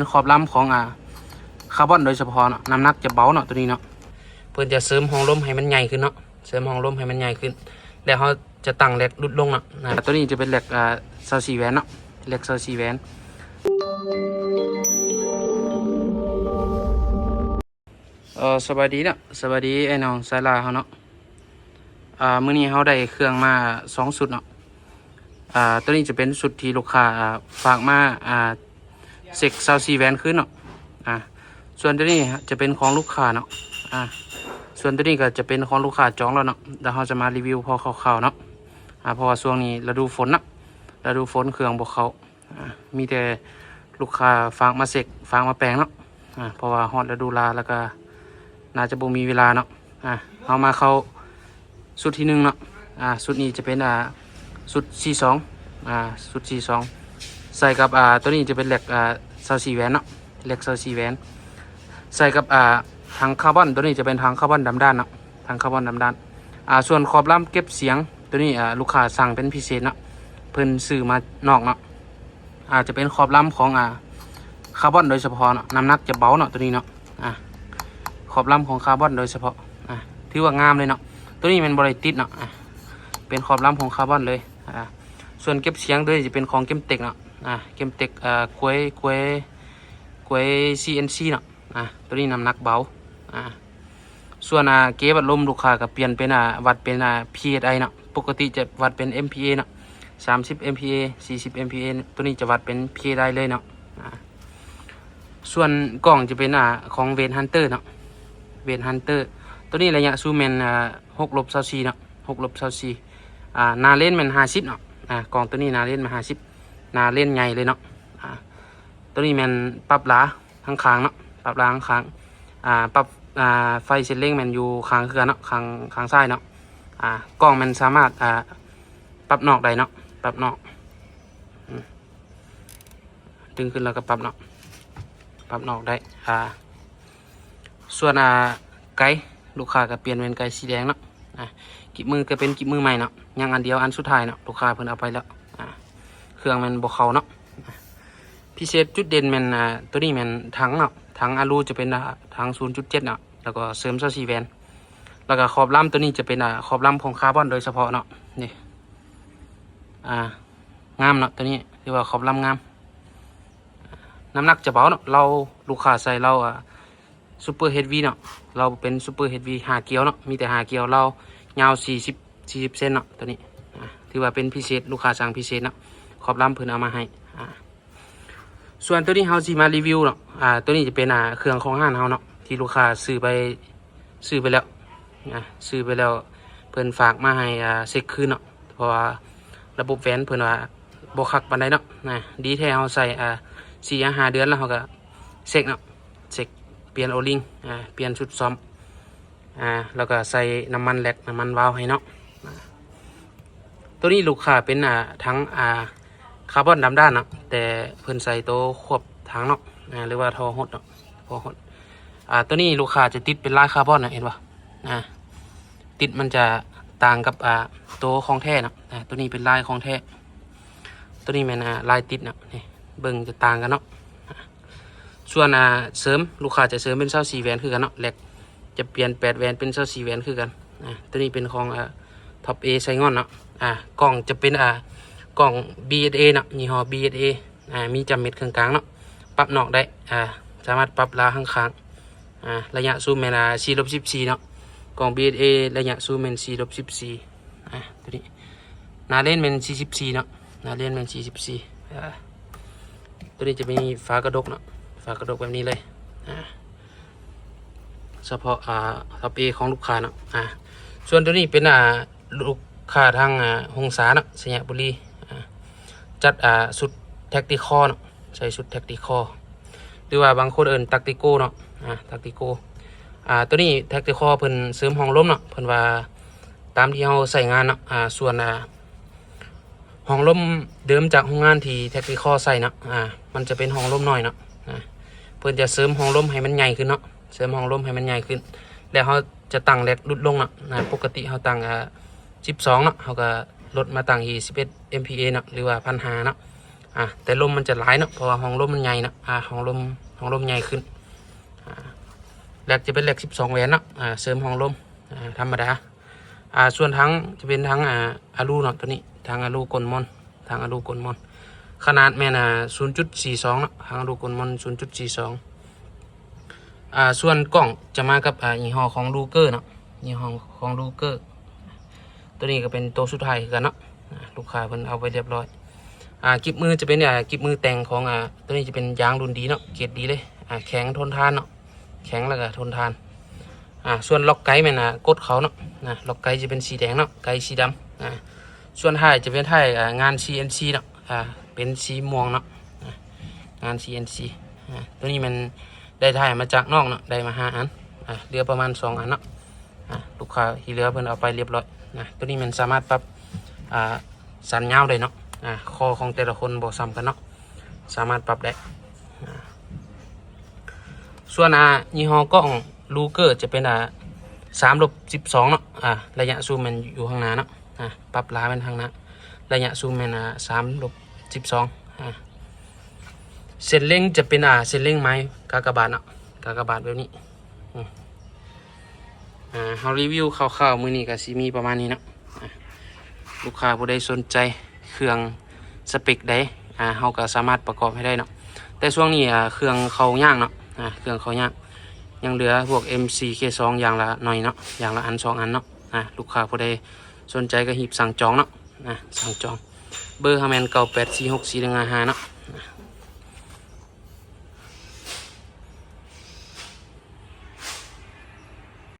ປັນຂອບລຳຂອງ ອາ ຄາບອນໂດຍສະເພາະເນາະ, ນ້ຳໜັກຈະເບົາເນາະ ໂຕນີ້ເນາະ. ເພິ່ນຈະເສີມຫ້ອງລົມໃຫ້ມັນໃຫຍ່ຂຶ້ນເນາະ, ເສີມຫ້ອງລົມໃຫ້ມັນໃຫຍ່ຂຶ້ນ ແລ້ວເຮົາຈະຕັ້ງແລັກຫຼຸດລົງເນາະ. ອາ ໂຕນີ້ຈະເປັນແລັກ ອາ ຊາວສີ່ແຫວນເນາະ, ແລັກຊາວສີ່ແຫວນ. ເອີ ສະບາຍດີເນາະ, ສະບາຍດີອ້າຍນ້ອງສາຍລາເຮົາເນາະ. ອາ ມື້ນີ້ເຮົາໄດ້ເຄື່ອງມາສອງຊຸດເນາະ. ອາ ໂຕນີ້ຈະເປັນຊຸດທີ່ລູກຄ້າ ອາ ຝາກມາ ອາ ເຊັກຊາວສີ່ແຫວນຄືນເນາະ. ອາ ສ່ວນໂຕນີ້ຈະເປັນຂອງລູກຄ້າເນາະ. ອາ ສ່ວນໂຕນີ້ກໍຈະເປັນຂອງລູກຄ້າຈອງແລ້ວເນາະ, ແລ້ວເຮົາຈະມາຣີວິວພໍຄ່າວໆເນາະ. ອາ ເພາະວ່າຊ່ວງນີ້ລະດູຝົນເນາະ, ລະດູຝົນເຄື່ອງບໍ່ເຂົ້າ. ອາ ມີແຕ່ລູກຄ້າຝາກມາເຊັກ ຝາກມາແປງເນາະ. ອາ ເພາະວ່າຮອດລະດູລາ ແລ້ວກໍໜ້າຈະບໍ່ມີເວລາເນາະ. ອາ ເຮົາມາເຂົ້າຊຸດທີໜຶ່ງເນາະ. ອາ ຊຸດນີ້ຈະເປັນ ອາ ຊຸດສີ່ສອງ ອາ ຊຸດສີ່ສອງ ໃສ່ກັບ ອາ ໂຕນີ້ຈະເປັນແລັກ ອາ ຊາວສີ່ແຫວນເນາະ, ແລັກຊາວສີ່ແຫວນ ໃສ່ກັບ ອາ ຖັງຄາບອນ. ໂຕນີ້ຈະເປັນຖັງຄາບອນດຳດ້ານເນາະ, ຖັງຄາບອນດຳດ້ານ. ອາ ສ່ວນຂອບລຳເກັບສຽງໂຕນີ້ ອາ ລູກຄ້າສັ່ງເປັນພິເສດເນາະ, ເພິ່ນຊື້ມານອກເນາະ. ອາ ຈະເປັນຂອບລຳຂອງ ອາ ຄາບອນໂດຍສະເພາະເນາະ, ນ້ຳໜັກຈະເບົາເນາະ ໂຕນີ້ເນາະ. ອາ ຂອບລຳຂອງຄາບອນໂດຍສະເພາະ. ອາ ຖືວ່າງາມເລີຍເນາະ, ໂຕນີ້ແມ່ນບໍ່ໄດ້ຕິດເນາະ. ອາ ເປັນຂອບລຳຂອງຄາບອນເລີຍ. ອາ ສ່ວນເກັບສຽງໂຕນີ້ຈະເປັນຂອງເກມເຕັກເນາະ, ອາ ເກມເຕັກ ອາ ກວຍ ກວຍ ກວຍ ຊີເອັນຊີ ເນາະ. ອາ ໂຕນີ້ນ້ຳໜັກເບົາ. ອາ ສ່ວນ ອາ ເກວັດລົມ ລູກຄ້າກໍປ່ຽນເປັນ ອາ ວັດເປັນ ອາ ພີເອັດໄອ ເນາະ, ປົກກະຕິຈະວັດເປັນ ເອັມພີເອ ເນາະ, ສາມສິບ ເອັມພີເອ ສີ່ສິບ ເອັມພີເອ ໂຕນີ້ຈະວັດເປັນ ພີເອັດໄອ ເລີຍເນາະ. ອາ ສ່ວນກ້ອງຈະເປັນ ອາ ຂອງ Wave Hunter ເນາະ, Wave Hunter ໂຕນີ້ໄລຍະຊູມແມ່ນ ອາ ຫົກລົບຊາວສີ່ເນາະ, ຫົກລົບຊາວສີ່. ອາ ໜ້າເລນແມ່ນຫ້າສິບເນາະ, ອາ ກ້ອງໂຕນີ້ໜ້າເລນແມ່ນຫ້າສິບ, ໜ້າເລນໃຫຍ່ເລີຍເນາະ. ອາ ໂຕນີ້ແມ່ນປັບຫຼາ ທາງຂ້າງເນາະ, ປັບລາງຂ້າງ. ອາ ປັບ ອາ ໄຟເສັ້ນເລັງແມ່ນຢູ່ຂ້າງຄືກັນເນາະ, ຂ້າງ ຂ້າງຊ້າຍເນາະ. ອາ ກ້ອງແມ່ນສາມາດ ອາ ປັບນອກໄດ້ເນາະ, ປັບນອກ. ອືມ ດຶງຂຶ້ນແລ້ວກໍປັບເນາະ, ປັບນອກໄດ້. ອາ ສ່ວນ ອາ ໄກ ລູກຄ້າກໍປ່ຽນເປັນໄກສີແດງເນາະ. ອາ ກິບມືກໍເປັນກິບມືໃໝ່ເນາະ, ຍັງອັນດຽວ ອັນສຸດທ້າຍເນາະ, ລູກຄ້າເພິ່ນເອົາໄປແລ້ວ. ອາ ເຄື່ອງແມ່ນບໍ່ເຂົ້າເນາະ. ອາ ພິເສດຈຸດເດັ່ນແມ່ນ ອາ ໂຕນີ້ແມ່ນຖັງເນາະ, ຖັງອາລູຈະເປັນ ອາ ຖັງສູນຈຸດເຈັດເນາະ, ແລ້ວກໍເສີມຊາວສີ່ແຫວນ, ແລ້ວກໍຂອບລຳໂຕນີ້ຈະເປັນ ອາ ຂອບລຳຂອງຄາບອນໂດຍສະເພາະເນາະ. ນີ້ ອາ ງາມເນາະ, ໂຕນີ້ຖືວ່າຂອບລຳງາມ. ນ້ຳໜັກຈະເບົາເນາະ, ລາວ ລູກຄ້າໃສ່ລາວ ອາ Super Heavy ເນາະ, ລາວເປັນ Super Heavy ຫ້າກຽວເນາະ, ມີແຕ່ຫ້າກຽວ, ລາວຍາວສີ່ສິບ ສີ່ສິບເຊັນເນາະ ໂຕນີ້. ອາ ຖືວ່າເປັນພິເສດ, ລູກຄ້າສັ່ງພິເສດເນາະ, ຂອບລຳເພິ່ນເອົາມາໃຫ້. ອາ ສ່ວນໂຕນີ້ເຮົາຊິມາຣີວິວເນາະ. ອາ ໂຕນີ້ຈະເປັນ ອາ ເຄື່ອງຂອງຮ້ານເຮົາເນາະ, ທີ່ລູກຄ້າຊື້ໄປ ຊື້ໄປແລ້ວ. ອາ ຊື້ໄປແລ້ວ ເພິ່ນຝາກມາໃຫ້ ອາ ເຊັກຄືນເນາະ, ເພາະວ່າລະບົບແຫວນເພິ່ນວ່າບໍ່ຄັກປານໃດເນາະ. ນະ ດີແທ້ເຮົາໃຊ້ ອາ ສີ່ຫາຫ້າເດືອນແລ້ວເຮົາກໍເຊັກເນາະ, ເຊັກ ປ່ຽນໂອລິງ ອາ ປ່ຽນຊຸດສ້ອມ ອາ ແລ້ວກໍໃສ່ນ້ຳມັນແລັກ ນ້ຳມັນວາວໃຫ້ເນາະ. ອາ ໂຕນີ້ລູກຄ້າເປັນ ອາ ຖັງ ອາ ຄາບອນດຳດ້ານເນາະ, ແຕ່ເພິ່ນໃສ່ໂຕຄວບຖັງເນາະ ອາ ຫຼືວ່າທໍ່ຫົດເນາະ, ທໍ່ຫົດ. ອາ ໂຕນີ້ລູກຄ້າຈະຕິດເປັນລາຍຄາບອນນະ, ເຫັນບໍ່? ອາ ຕິດມັນຈະຕ່າງກັບ ອາ ໂຕຂອງແທ້ເນາະ. ອາ ໂຕນີ້ເປັນລາຍຂອງແທ້, ໂຕນີ້ແມ່ນ ອາ ລາຍຕິດເນາະ. ນີ້ ເບິ່ງຈະຕ່າງກັນເນາະ. ອາ ສ່ວນ ອາ ເສີມ ລູກຄ້າຈະເສີມເປັນຊາວສີ່ແຫວນຄືກັນເນາະ, ແລັກຈະປ່ຽນແປດແຫວນເປັນຊາວສີ່ແຫວນຄືກັນ. ອາ ໂຕນີ້ເປັນຂອງ ອາ Top A Saigon ເນາະ. ອາ ກ້ອງຈະເປັນ ອາ ກ້ອງ ບີເອັສເອ ເນາະ, ຍີ່ຫໍ້ ບີເອັສເອ. ອາ ມີຈ້ຳເມັດເຄິ່ງກາງເນາະ, ປັບນອກໄດ້. ອາ ສາມາດປັບລາຂ້າງໆ. ອາ ໄລຍະຊູມແມ່ນ ອາ ສີ່ລົບສິບສີ່ເນາະ, ກ້ອງ ບີເອັສເອ ໄລຍະຊູມແມ່ນສີ່ລົບສິບສີ່. ອາ ໂຕນີ້ ໜ້າເລນແມ່ນສີ່ສິບສີ່ເນາະ, ໜ້າເລນແມ່ນສີ່ສິບສີ່. ອາ ໂຕນີ້ຈະມີຝາກະດົກເນາະ, ຝາກະດົກແບບນີ້ເລີຍ. ອາ ສະເພາະ ອາ Top A ຂອງລູກຄ້າເນາະ. ອາ ສ່ວນໂຕນີ້ເປັນ ອາ ລູກຄ້າທາງ ອາ ຫົງສາເນາະ, ໄຊຍະບູລີ. ອາ ຈັດ ອາ ຊຸດ Tactical ເນາະ, ໃສ່ຊຸດ Tactical ຫຼືວ່າບາງຄົນເອີ້ນ Tactical ເນາະ. ອາ Tactical. ອາ ໂຕນີ້ Tactical ເພິ່ນເສີມຫ້ອງລົມເນາະ, ເພິ່ນວ່າຕາມທີ່ເຮົາໃຊ້ງານເນາະ. ອາ ສ່ວນ ອາ ຫ້ອງລົມເດີມຈາກໂຮງງານທີ່ Tactical ໃຊ້ເນາະ, ອາ ມັນຈະເປັນຫ້ອງລົມນ້ອຍເນາະ. ອາ ເພິ່ນຈະເສີມຫ້ອງລົມໃຫ້ມັນໃຫຍ່ຂຶ້ນເນາະ, ເສີມຫ້ອງລົມໃຫ້ມັນໃຫຍ່ຂຶ້ນ ແລ້ວເຮົາຈະຕັ້ງແລັກຫຼຸດລົງເນາະ. ອາ ປົກກະຕິເຮົາຕັ້ງ ອາ ສິບສອງເນາະ, ເຮົາກໍລົດມາຕັ້ງທີ່ສິບເອັດ ເອັມພີເອ ເນາະ ຫຼືວ່າ ພັນຫ້າ ເນາະ. ອາ ແຕ່ລົມມັນຈະຫຼາຍເນາະ ເພາະວ່າຫ້ອງລົມມັນໃຫຍ່ເນາະ ອາ ຫ້ອງລົມ ຫ້ອງລົມໃຫຍ່ຂຶ້ນ. ອາ ແລັກຈະເປັນແລັກສິບສອງແຫວນເນາະ ອາ ເສີມຫ້ອງລົມ ອາ ທຳມະດາ. ອາ ສ່ວນຖັງຈະເປັນຖັງ ອາ ອາລູເນາະ ໂຕນີ້ ຖັງອາລູກົ້ນມ່ອນ ຖັງອາລູກົ້ນມ່ອນ ຂະໜາດແມ່ນ ອາ ສູນຈຸດສີ່ສອງເນາະ ຖັງອາລູກົ້ນມ່ອນສູນຈຸດສີ່ສອງ. ອາ ສ່ວນກ້ອງຈະມາກັບ ອາ ຍີ່ຫໍ້ຂອງລູເກີເນາະ ຍີ່ຫໍ້ຂອງລູເກີ. ໂຕນີ້ກໍເປັນໂຕສຸດທ້າຍຄືກັນເນາະ ອາ ລູກຄ້າເພິ່ນເອົາໄປລຽບຮ້ອຍ. ອາ ກິບມືຈະເປັນ ອາ ກິບມືແຕ່ງຂອງ ອາ ໂຕນີ້ຈະເປັນຢາງລຸ້ນດີເນາະ ເກຣດດີເລີຍ ອາ ແຂງທົນທານເນາະ ແຂງແລ້ວກໍທົນທານ. ອາ ສ່ວນລັອກໄກແມ່ນ ອາ ກົດເຂົ້າເນາະ ອາ ລັອກໄກຈະເປັນສີແດງເນາະ ໄກສີດຳ. ອາ ສ່ວນທ້າຍຈະເປັນທ້າຍ ອາ ງານ ຊີເອັນຊີ ເນາະ ອາ ເປັນສີມ່ວງເນາະ ອາ ງານ ຊີເອັນຊີ. ອາ ໂຕນີ້ແມ່ນໄດ້ທ້າຍມາຈາກນ້ອງເນາະ ໄດ້ມາຫ້າອັນ ອາ ເຫຼືອປະມານສອງອັນເນາະ. ອາ ລູກຄ້າທີ່ເຫຼືອເພິ່ນເອົາໄປລຽບຮ້ອຍນະ. ໂຕນີ້ແມ່ນສາມາດປັບ ອາ ສັ້ນຍາວໄດ້ເນາະ ອາ ຂໍ້ຂອງແຕ່ລະຄົນບໍ່ສ່ຳກັນເນາະ ສາມາດປັບໄດ້. ອາ ສ່ວນ ອາ ຍີ່ຫໍ້ກ້ອງລູເກີຈະເປັນ ອາ ສາມລົບສິບສອງເນາະ ອາ ໄລຍະຊູມແມ່ນຢູ່ຂ້າງໜ້າເນາະ ອາ ປັບຫຼາແມ່ນທາງໜ້າ ໄລຍະຊູມແມ່ນ ອາ ສາມລົບສິບສອງ. ອາ ເສັ້ນເລັງຈະເປັນ ອາ ເສັ້ນເລັງໄມ້ກາກະບາດເນາະ ກາກະບາດແບບນີ້. ອາ ເຮົາຣີວິວຄ່າວໆມື້ນີ້ກໍຊິມີປະມານນີ້ເນາະ. ອາ ລູກຄ້າຜູ້ໃດສົນໃຈເຄື່ອງສະເປັກໃດ ອາ ເຮົາກໍສາມາດປະກອບໃຫ້ໄດ້ເນາະ. ແຕ່ຊ່ວງນີ້ ອາ ເຄື່ອງເຂົ້າຍາກເນາະ ອາ ເຄື່ອງເຂົ້າຍາກ ຍັງເຫຼືອພວກ ເອັມ ສີ່ ເຄ ສອງ ຢ່າງລະໜ້ອຍເນາະ ຢ່າງລະອັນສອງອັນເນາະ. ອາ ລູກຄ້າຜູ້ໃດສົນໃຈກໍຮີບສັ່ງຈອງເນາະ ອາ ສັ່ງຈອງ. ເບີເຮົາແມ່ນ ເກົ້າແປດສີ່ຫົກສີ່ໜຶ່ງຫ້າຫ້າ ເນາະ ອາ